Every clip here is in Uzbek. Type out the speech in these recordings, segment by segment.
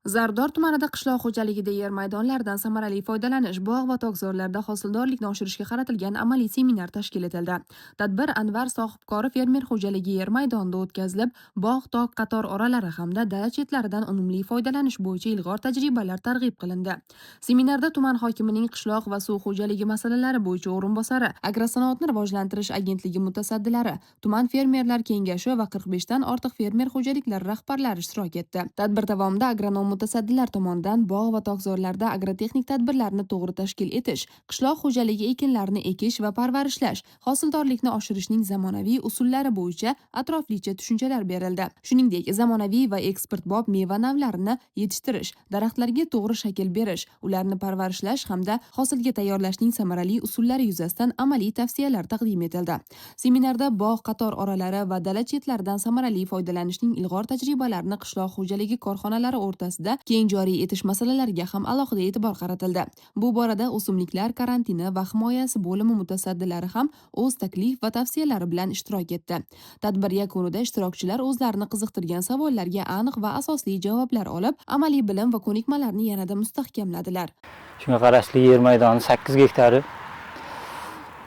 Zardor tumanida qishloq xo'jaligida yer maydonlaridan samarali foydalanish, bog' va tokzorlarda hosildorlikni oshirishga qaratilgan amaliy seminar tashkil etildi. Tadbir Anvar Sohibkori fermer xo'jaligi yer maydonida o'tkazilib, bog', tok qator oralari hamda dala chetlaridan unumli foydalanish bo'yicha ilg'or tajribalar targ'ib qilindi. Seminarda tuman hokimining qishloq va suv xo'jaligi masalalari bo'yicha o'rinbosari, Agrosanoatni rivojlantirish agentligi mutasaddilari, tuman fermerlar kengashi va 45 dan ortiq fermer xo'jaliklari rahbarlari ishtirok etdi. Tadbir davomida agronom mutasaddilar tomonidan bog' va tokzorlarda agrotexnik tadbirlarni to'g'ri tashkil etish, qishloq xo'jaligi ekinlarini ekish va parvarishlash, hosildorlikni oshirishning zamonaviy usullari bo'yicha atroflicha tushunchalar berildi. Shuningdek, zamonaviy va eksportbop meva navlarini yetishtirish, daraxtlarga to'g'ri shakl berish, ularni parvarishlash hamda hosilga tayyorlashning samarali usullari yuzasidan amaliy tavsiyalar taqdim etildi. Seminarda bog' qator oralari va dala chetlaridan samarali foydalanishning ilg'or tajribalarini qishloq xo'jaligi korxonalari o'rtasida keng joriy etish masalalariga ham alohida e'tibor qaratildi. Bu borada o'simliklar karantini va himoyasi bo'limi mutasaddilari ham o'z taklif va tavsiyalari bilan ishtirok etdi. Tadbir yakunida ishtirokchilar o'zlarini qiziqtirgan savollarga aniq va asosli javoblar olib, amaliy bilim va ko'nikmalarni yanada mustahkamladilar. Shunga qarashli yer maydoni 8 gektari,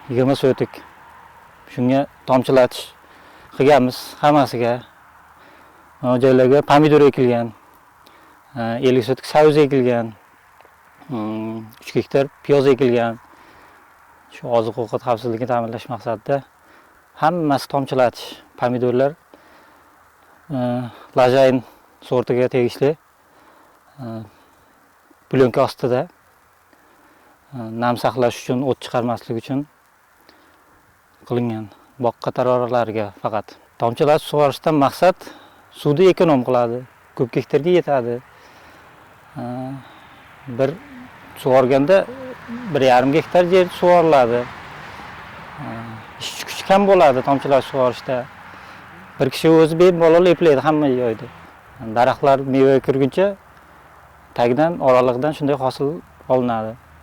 20 sotik. Shunga tomchilatish qilganmiz hammasiga. Mana joylarga pomidor ekilgan. 50 sotik saviz ekilgan. 3 gektar piyoz ekilgan. Shu oziq-ovqat xavfsizligini ta'minlash maqsadida hammasi tomchilatish. Pomidorlar Lajayn sortiga tegishli. Plyonka ostida nam saqlash uchun, o't chiqarmaslik uchun qilingan. Bog' qator oralariga faqat. Tomchilatib sug'orishdan maqsad suvni ekonom qiladi, ko'p gektarga yetadi. Bir sug'organda 1,5 gektar yer sug'oriladi. Ishchi kuch kam bo'ladi tomchilatib sug'orishda. Bir kishi o'zi bemalol eplaydi hamma joyda. Daraxtlar mevaga kirguncha tagidan, oralig'idan shunday hosil olinadi.